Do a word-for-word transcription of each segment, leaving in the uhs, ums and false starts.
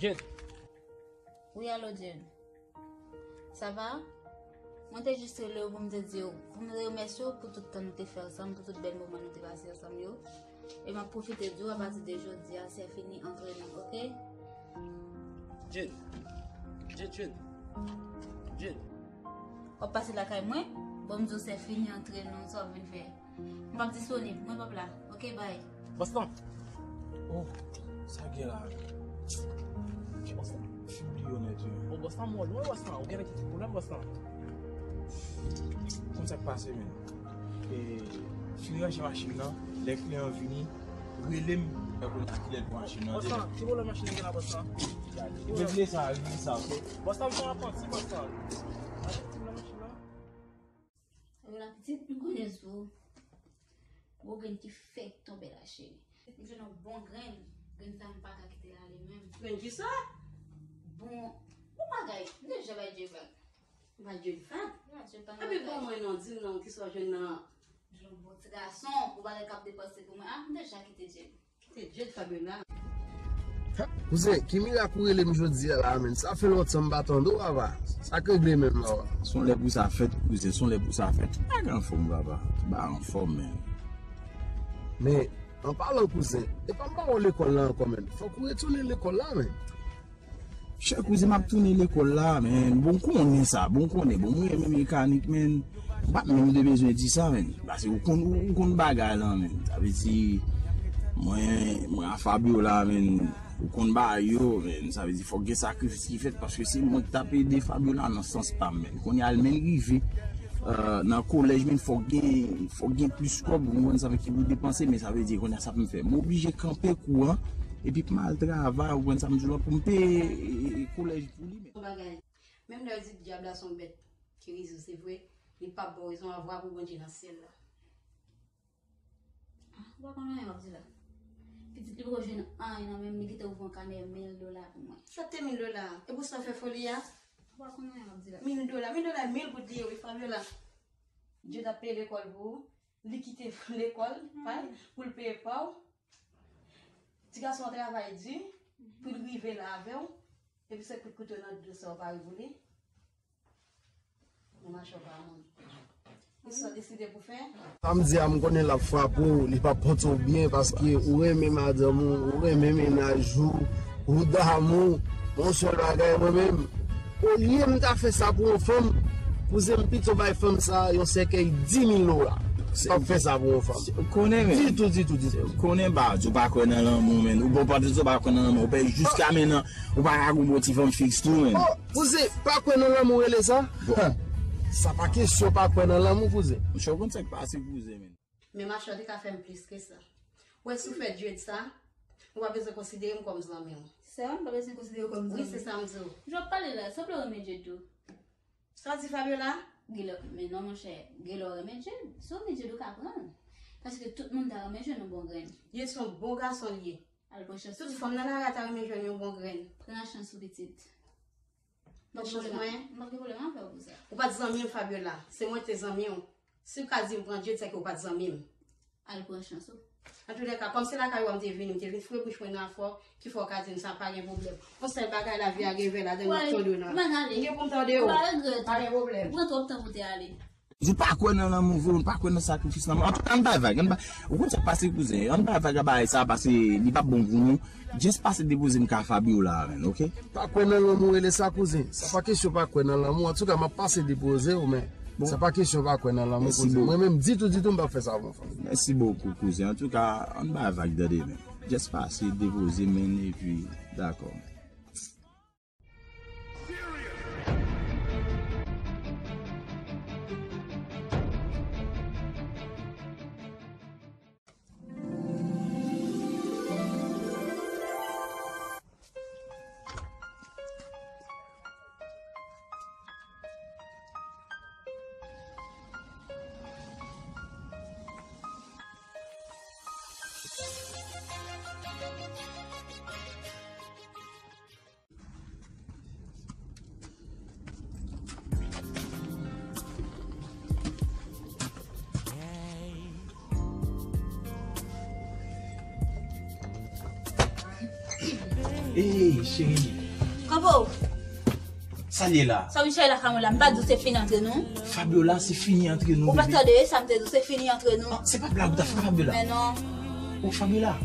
Jade. Wi, alo, Jade. Sa va? Mwen te jis rele w pou m te di w, pou m remèsye w pou tout tan nou te fè ansanm, pou tout bèl moman nou te pase ansanm yo. E m ap pwofite di w, apati de jodi a, se fini antre nou, oke? Jade. Jade, Jade. Jade. W ap pase lakay mwen? Bon, m di w se fini antre nou, sa w ap vin fè? M p ap disponib, mwen p ap la. Oke, bay. Bòs lan. Oh, sa gen la? Ki bòs lan? Fibli yo nèt, wi. Oh, bòs lan, mwen lwen, bòs lan. Ou gen ki pwoblèm, bòs lan? Konn sa k pase, men. E, fin ranje machin nan, lè kliyan vini, rele m, lè pou n ki lè pou machin nan. Bòs lan, ki pwoblèm machin nan gen la, bòs lan? Regle sa, regle sa, oke? Bòs lan, m fè apranti, bòs lan. Achte ti nan machin nan. Yo la pitit, m konnen sou. Gwo grenn ki fèk tonbe la, cheri. M jwenn yon bon grenn. Grenn sa m pa ka kite l ale menm. Grenn kisa? Bon, bon bagay. M deja bay Dye vag. Bay Dye vag? Ya, Dye pa nan bagay. Epi bon mwen non, di m non, kisa w jwenn nan? Yon bon ti gason, ou pa wè k ap depanse pou mwen. Ah, m deja kite Dye. Kite Dye, Fabiola. Ha, kouzen, ki mirak ou rele m jodi a la, menn? Sa fè lontan m pa tande w, papa. Sa k regle menm la, papa? Se yon lè pou sa fèt, kouzen, se yon lè pou sa fèt. Tout bagay anfòm, papa. Tout bagay anfòm, menn. Men, an palan, kouzen, e pa m ba w lekòl la ankò, menn. Fòk ou retounen lekòl la, menn. Chè kouzen, m ap tounen lekòl la, men. Bon, konnen sa, bon, konnen. Bon, mwen renmen mekanik, men. M pa t menm te bezwen di sa, men. Paske ou konn, ou, ou konn bagay lan, men. Sa vle di, mwen, mwen a Fabiola, men. Ou konn bagay yo, men. Sa vle di, fòk gen sakrifis ki fèt, paske se mwen ki t ap ede Fabiola nan sans pa m, men. Kounye a l menm rive, euh, nan kolèj, men, fòk gen, fòk gen plis kòb, ou konprann sa ki pou depanse, men sa vle di, kounye a sa pou m fè. M oblije kanpe kou an, epi pou m al travay, ou konn sa m di w la, pou m peye, e, e, kolèj pou li menm. Yon bagay, menm lè yo di dyab la se yon bèt ki rizib, se vre, li p ap ba w rezon, a vwa pou Bondye nan syèl la. Ah, ou pa konn anyen w ap di la. Pitit li poko jwenn anyen nan men m, li kite ouvri yon kanè mil dola pou mwen. Sa te mil dola? E pou sa w fè foli a? Ou pa konn anyen w ap di la. Mil dola, mil dola, mil goud li ye, wi, Fabiola. Dye t ap peye lekòl pou ou. Li kite lekòl pa l pou l peye pa w. Ti gason an travay di pou l rive la avè w. Epi se kout kouto nan do sa w pare pou li. Nan machè w pa moun. Ou sa w deside pou fè? Sa m di a, m konnen l ap frape w, li p ap pote w byen paske ou renmen madanm ou, ou renmen mennaj ou, ou damou. Yon sèl bagay, mwen menm, olye m ta fè sa pou yon fanm, kouzen m pito bay fanm sa yon sèkèy di mil dola. M p ap fè sa pou yon fanm. Ou konnen, men. Ditou, ditou, ditou. Ou konnen, ba, ou pa kwè nan lanmou, men. Ou bon, pa di ou pa kwè nan lanmou. Ou pè jiska mennan, ou pa ka gon bon ti fanm fiks tou, men. Oh, kouzen, pa kwè nan lanmou rele sa? Bon. Sa pa kesyon pa kwè nan lanmou, kouzen. Monchè, ou konn sa k pase, kouzen, men. Men machè te ka fè m plis ke sa. Ou wè si w fè Dye sa, ou pa bezwen konsidere m kòm zanmi w. Sè, m pa bezwen konsidere w kòm zanmi. Wi, se sa m di w. Jan w ap pale la, sanble w renmen Dye tou. Sa w di Fabiola? Gilò, men non, monchè, Gilò renmen Dye. Si w renmen Dye, ou ka pran l. Paske tout moun ta renmen jwenn yon bon grenn. Dye se yon bon gason li ye. Al pran chans ou. Tout fanm nan lari a ta renmen jwenn yon bon grenn. Pran chans ou, pitit. M p ap gen pwoblèm avè w pou sa. Ou pa t zanmi m, Fabiola. Se mwen te zanmi w. Si w ka di m pran Dye, se ke w pa t zanmi m. Al pran chans ou. Antoulèka, kòm se lakay ou a m te vini, m te vin foure bouch mwen nan afè w, ki fè w ka di m sa pa gen pwoblèm. Yon sèl bagay lavi a gen vè ladan l, m ap tande w nan. M gen pou m tande w. Pa gen pwoblèm. Ou pran twòp tan pou te ale. Ou pa kwè nan lanmou vre, ou pa kwè nan sakrifis lanmou. Antouka, ann bay vag, ann bay, ou konn sa k pase, kouzen. Ann bay vag a bagay sa, pase li p ap bon pou nou. Just pase depoze m ka Fabiola a, men, oke? Pa kwè nan lanmou, rele sa, kouzen. Sa pa kesyon pa kwè nan lanmou. Antouka, m ap pase depoze w, men sa pa kesyon pa kwè nan lanmou, kouzen. Mwen menm, ditou, ditou, m p ap fè sa pou yon fanm. Mèsi bokou, kouzen. Antouka, ann bay vag, tande, men. Just pase depoze m, men, epi, dakò. Ey, cheri. Kanpo. Sa l ye la? Sa w vin chèche lakay mwen la? M pa di w se fini antre nou? Fabiola, se fini antre nou, bebe. Ou pa tande sa m te di w, se fini antre nou? Ah, se pa blag ou ta fè, Fabiola. Men non. Oh, Fabiola,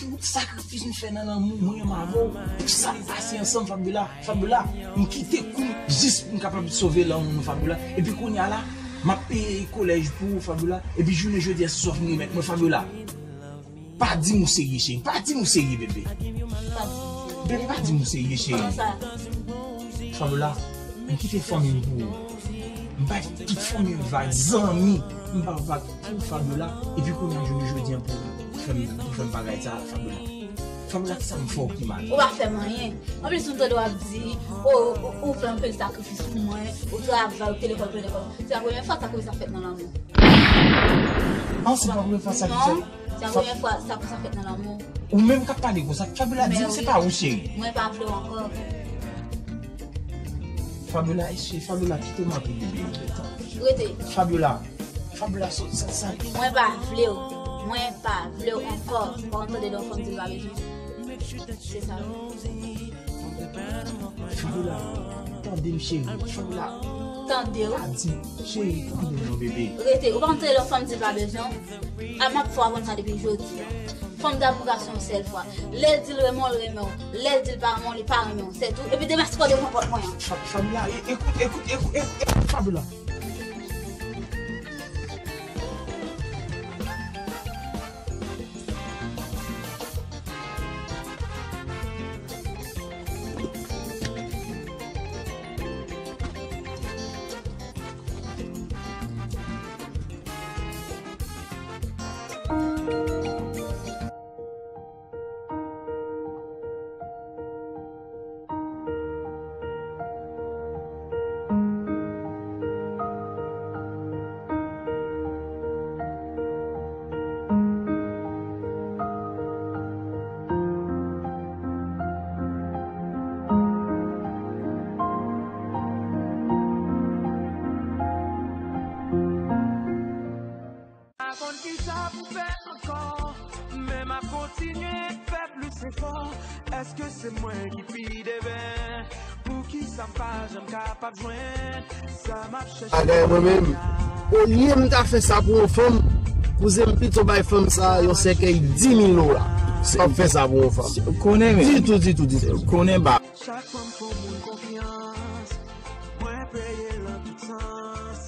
pou sakrifis nou fè nan lanmou, mwen menm avè w, pou sa n pase ansanm, Fabiola. Fabiola, m kite kou m jis pou m kapab sove lanmou nou, Fabiola. Epi kounye a la, m ap peye kolèj pou ou, Fabiola. Epi jounen jodi a, se sa w vin remèt mwen, Fabiola. Pa di m ou serye, cheri. Pa di m ou serye, bebe. Pa di m ou serye. Bebe, pa di m ou serye, cheri. Kòman sa? Fabiola, m kite fanmi m pou ou. M bay tout fanmi m vag, zanmi. M ba vag pou Fabiola. Epi kounye a jounen jodi a pou fè m, pou fè m bagay sa, Fabiola. Fabiola, kisa m fè w ki mal? Ou pa fè m anyen. Anplis, m tande w ap di, o, ou, ou fè anpil sakrifis pou mwen, ou travay, ou telefòn, telefòn. Se la premyè fwa sa konsa fèt nan lanmou. Ah, se pa premyè fwa sa ki fèt? Non, se la premyè fwa sa konsa fèt nan lanmou. Ou menm k ap pale konsa, Fabiola, di m se pa ou, cheri. Mwen pa vle w ankò. Fabiola, cheri, Fabiola, kite m antre, bebe. Rete. Fabiola, Fabiola, sa, sa, sa. Mwen pa vle w. Mwen pa vle w ankò. Ou pa tande lè yon fanm di l pa bezwen. Se sa. Fabiola, tande m, cheri. Fabiola. Tande w. Pa di, cheri, tande m non, bebe. Rete. Ou pa tande lè yon fanm di l pa bezwen w? A, m ap fè w aprann sa depi jodi a. Fanm damou gason yon sèl fwa. Lè l di l renmen w, l renmen w. Lè l di l pa renmen w, li pa renmen w. Se tou. Epi demen si w devan pòt mwen an. Fa-, Fabiola, e-, ekout, ekout, ekout, ekout, Fabiola. Pa konn kisa pou fè ankò, men m ap kontinye fè plis efò. Èske se mwen ki pi deven? Poukisa m pa janm kapab jwenn sa m ap chèche? Bagay mwen menm, olye m ta fè sa pou yon fanm, kouzen m pito bay fanm sa yon sèkèy di mil dola. Se pa fè sa pou yon fanm. Konnen men. Ditou, ditou, ditou. Konnen ba. Chak fwa m fè yon moun konfyans, mwen peye l an tout sans.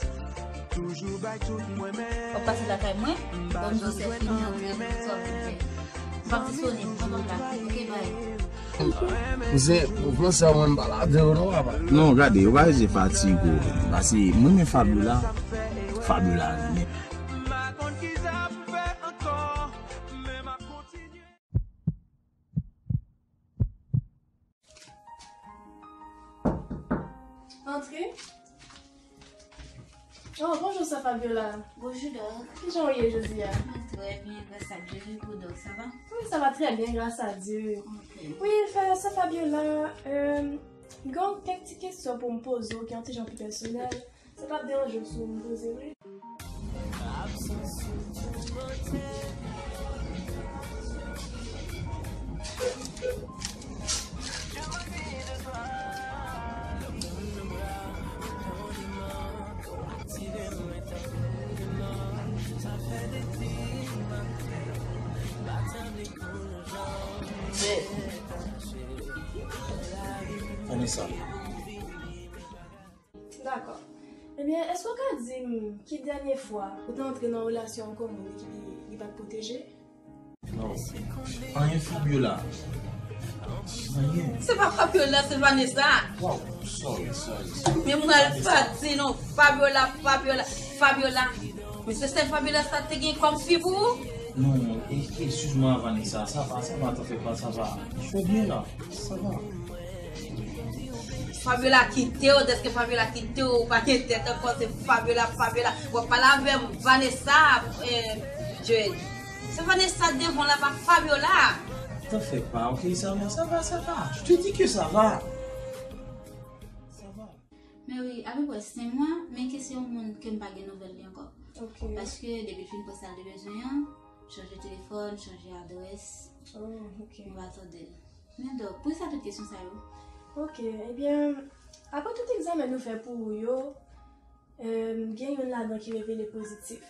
Toujou bay tout mwen men. W ap pase lakay mwen? Bon, m di w se fini antre nou, sa w vin fè. M p ap disponib, pran kòb la. Oke, bay. Kouzen, ou panse a mwen m pa la avè w non, papa? Non, gade, ou pa bezwen fatige ou, paske mwen men Fabiola, Fabiola renmen. M pa konn kisa pou fè ankò, men m ap kontinye. Antre. Oh, bonjou, sè Fabiola. Bonjou, Dòk. Kijan w ye jodi a? Mwen trè byen, gras a Dye. Pou Dòk, sa va? Wi, sa va trè byen, gras a Dye. Ok. Wi, fè, sè Fabiola, euh, gen kèk ti kesyon pou m poze w ki yon ti jan pi pèsonèl. Sa p ap deranje w si w poze wi. Vanessa. Dakò. Ebyen, èske w ka di m ki dènye fwa ou te antre nan relasyon ak yon moun ki li pa t pwoteje? Non. Anyen Fabiola. Anyen. Se pa Fabiola, se Vanessa. Wow, sorry, sorry, sorry. Men m pral pati non, Fabiola, Fabiola, Fabiola. Men se sèl Fabiola sa te gen kòm fi pou ou? Non, e, eskize mwen, Vanessa, sa va, sa va, t'en fais pas, sa va. Je vais bien là, ça va. Fabiola kite w, dèske Fabiola kite w, ou pa gen tèt ankò, se Fabiola, Fabiola. W ap pale avè m, Vanessa, eh, Joel. Se Vanessa devan la, pa Fabiola. T'en fais pas, ok, ça va, ça va, ça va. Je te dis que ça va. Ça va. Men wi, apeprè senk mwa, men ke se yon moun ke m pa gen nouvèl li ankò. Ok. Paske depi l fin pran sa l te bezwen an, chanje telefòn, chanje adrès. Oh, ok. Mwen pa tande l. Men Dòk, poukisa tout kesyon sa yo? Ok, ebyen, apre tout egzamen nou fè pou ou yo, em, gen youn ladan ki revele pozitif.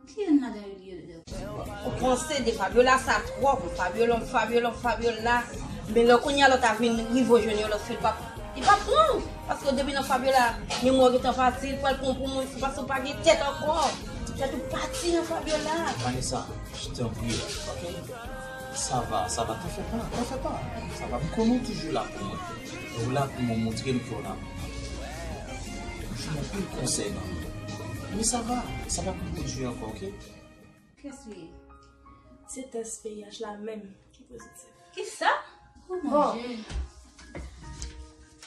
Ki youn ladan yo, Dòk? Ou panse de Fabiola sa twòp, Fabiola, Fabiola, Fabiola. Men lè kounye a lòt a vin rive w jwenn yon lòt fi, li p ap, li p ap pran w. Paske depi nan Fabiola, memwa w gentan pati, li pral pran w pou moun fou, paske w pa gen tèt ankò. Tèt ou pati nan Fabiola. Vanessa, je t'en prie, ok? Ça va, ça va, t'en fais pas, t'en fais pas. Ça va, m konnen w toujou la pou mwen. E w la pou mwen montre m ke w la pou mwen. M jwenn anpil konsèy nan men w. Men ça va, ça va pou pwodui ankò, ok? Kiyès li ye? Se tès V I H la menm ki pozitif. Kisa? Oh mon Dieu.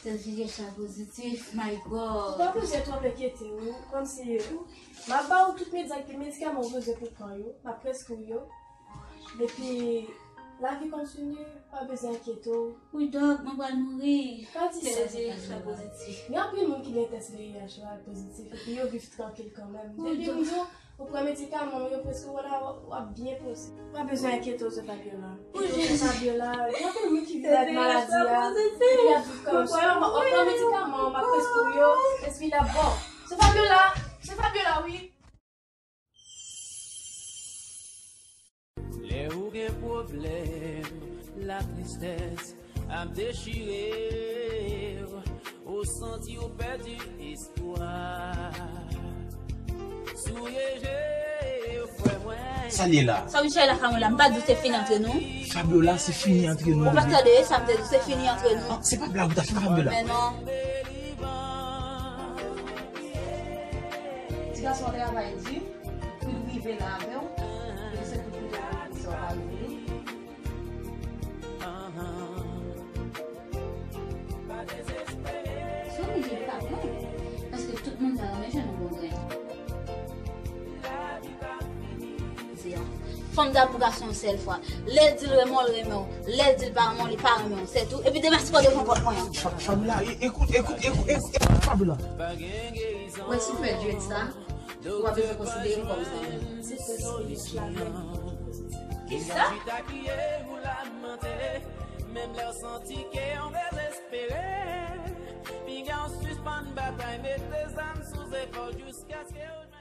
Tès V I H la pozitif, my God. Ou pa bezwen twòp enkyete w, kòmsi, m ap ba ou tout medya-, medikaman ou bezwen pou pran yo, m ap preskri w yo. Epi, lavi kontinye, pa bezwen enkyete w. Wi, Dòk, mwen pral mouri. Pa di sa. Tès V I H la pozitif. Gen anpil moun ki gen tès V I H la pozitif, epi yo viv trankil kanmenm. Wi, Dòk. Depi m di w, ou pran medikaman w yo, preskri w la, w ap byen poze. Pa bezwen enkyete w, se Fabiola. Wi, Jezi. Fabiola, gen anpil moun ki viv avèk maladi a, epi y ap viv kanmenm. Sèlman, w ap pran medikaman w, m ap preskri w yo, epi l ap bon. Se Fabiola, se Fabiola, wi. Lè ou gen pwoblèm, latristès ap dechire w, ou santi ou pèdi espwa. Souye je w, frè mwen. Sa l ye la? Sa w vin chèche la, Fabiola? M pa di w se fini antre nou? Fabiola, se fini antre nou. Ou pa tande sa m te di w, se fini antre nou? Ah, se pa blag ou t ap fè, Fabiola? Men non. Ti gason an travay di pou l rive la avè w, e se tout kote sa w pa rive. Si w oblije, li pa pran. Paske tout moun ta renmen jwenn yon bon grenn. Se yon fanm dabou gason yon sèl fwa. Lè l di l renmen w, l renmen w. Lè l di l pa renmen w, li pa renmen w. Se tou. Epi demen si w devan pòt mwen an. Fa-, Fabiola, e-, ekout, ekout, ekout, ekout, ekout, Fabiola. Ou wè, si w fè djwèt sa, ou pa bezwen konsidere m kòm zanmi. Se sèl sa w ye, la menm. Kisa? Menm lè w santi ke w dezespere, piga w sispann batay, mete zam sou zepòl jiskaske w